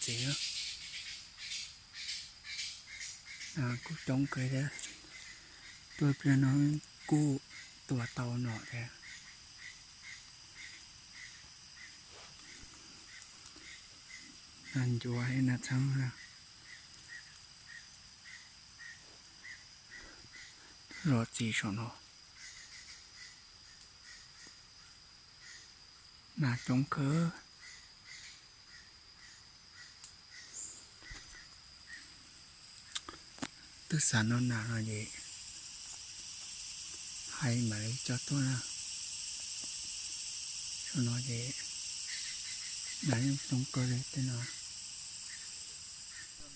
Ces kuj coob kawg thiab, tuaj pliag no kuj tua tau nom thiab. Nas ncuav, nas txheeb, zov txiv saum no. Nas coob kawg. Twb xav noj nas no ces hais mam li coj tuaj na. Saum no ces nas yeej coob kawg li tej no.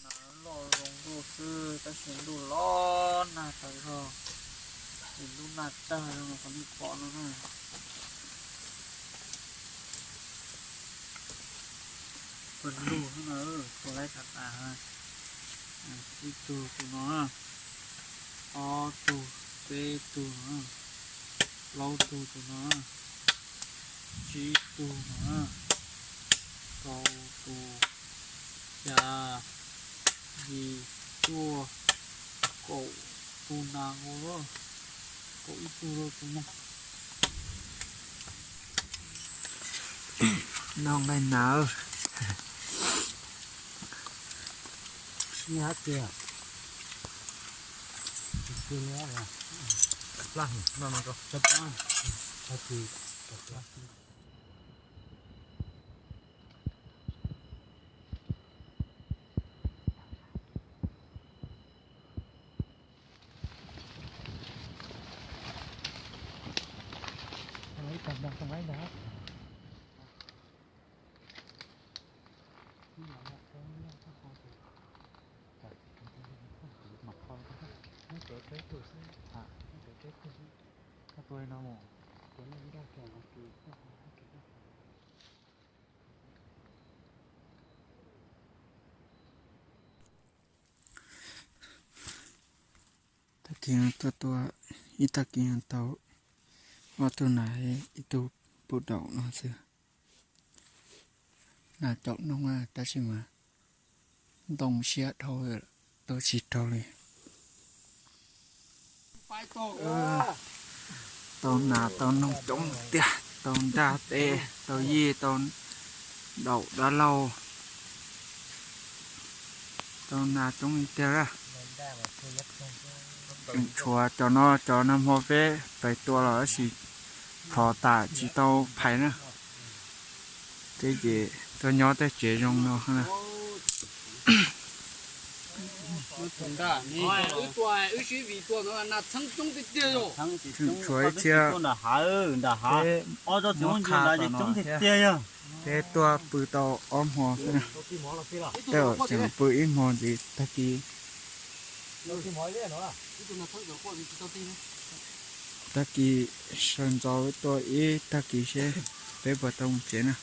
Nas loj zoo nkauj xwb tab sis ntuj los nag tas zog, ces ntuj nag tag zog qhov nej pom no na. Pawg lug na, tua laib tas tas. Ib tug tus no, ob tug, peb tug no, plaub tug tus no, tsib tug no, rau tus, xya, yim, cuaj, kaum tus nas nkaus, kaum ib tug rau tus no. Noj nqaij nas. Tag kis tuaj tua ib tag kis tau ob tug nas, ib tug puv daum no xwb. Nas caum noo tab sis mas ntoo siab dhau, tua tsis raug li. Tau nas tau noog coob tiag, tau nraj teb, tau yij, tau daum dab laug, tau nas coob li tiag. Tseem tshuav cov no, cov nag hmo peb pais tua los tab sis plhov tas tsis tau phais na. Ces tuaj nyob tej tsev zoo no na. Tseem tshuav ib txhia, peb muab qha tom no thiab. Peb tuaj pw tau ob hmo xwb na. Tej zaum tseem pw ib hmo ntxiv tag kis. Tag kis sawv ntxov tua ib tag kis seb peb puas tau mus tsev na.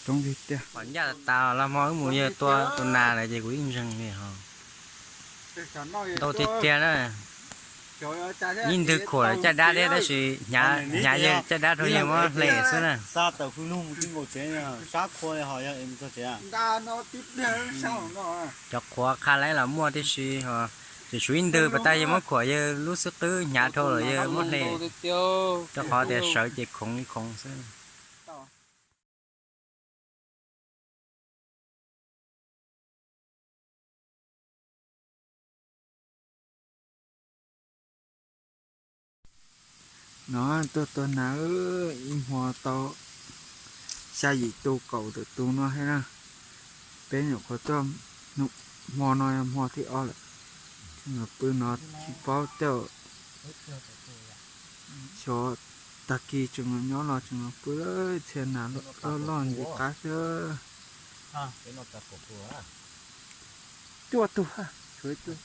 Coob tiag tiag. Pom ncaj tas los hmo wb mus yawg tua tus nas lawm ces kuv yeej ntseeg li ho. Ntau tiag tiag na. Ib ntwg khuam caj dab thiab tab sis hnyav yawg caj dab rau yawg muab hle xwb na. Cov qhuav qha laib los muaj tib si, tseem tshuav ib ntwg pas tas yawg muab khuam yawg lub xwb qwb hnyav dhau lawm yawg muab hle, rau qhov tias sawv ces khoov li khoov xwb. No tuaj tua nas ib hmo tau xya yim tus kaum tawm tus no thiab na. Peb nyuam qhuav tuaj, hmo no yog hmo thib ob lawm. Tseem pw no tsis paub tej zaum xyov tag kis tseem nyob los tseem pw, txhia nas loj loj ntxiv qab xwb. Cuaj tug, tshuav ib tug.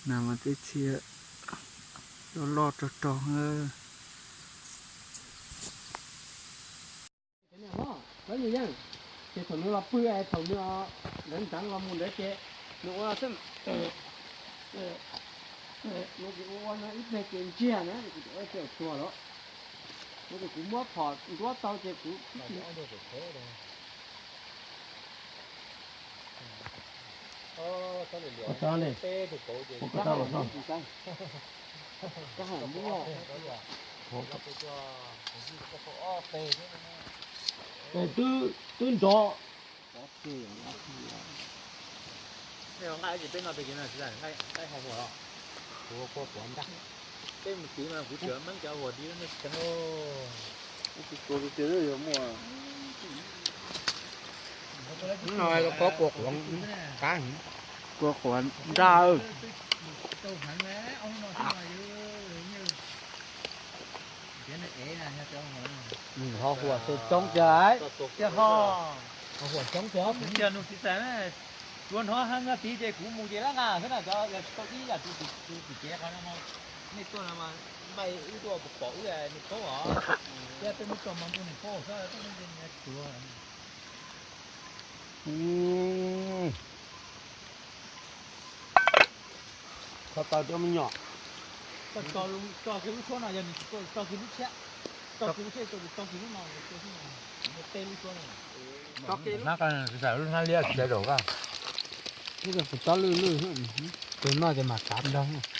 Nas mas tej txhia loj loj rog rog. Ces thaum nws los pw, thaum nws ntxeev los mus ntawd ces nws ua xwb, nws ua ua no ib pliag ces ntsiag na, kuv cov ua ces tuag lawm. Kuv muab phom nruab tau ces kuv twb nrov. Nqaij ces peb no peb nqaij ho huam los? Kuv ua quaj quav ntag. Peb mus txiv mas kuv tseem meeb cov huam di nej tseev. Quaj quav ntag. Ho huam coob tiag, ho huam coob tiag. Tsuav hnov heev no tid ces kuv mus ces lab nqa xwb na, cov tsis tau ib yam tus tim tsev qhov no, nej tuaj no mas npaj wb tuaj pom wb nws paub os. Thiab peb muab tso mas ntuj nws paub xwb, peb muab nce tsuav. Kho tau cov me nyuam. Tso kiag lub suab no, yog nws tsis tso kiag lub tshiab, tso kiag lub tshiab, tso kiag lub no, tso kiag lub no. Hnab koj, lub hnab liab tsis tau zaum koj. Ib tug kuv tsob lwj lwj, tus no ces mas kav nrog.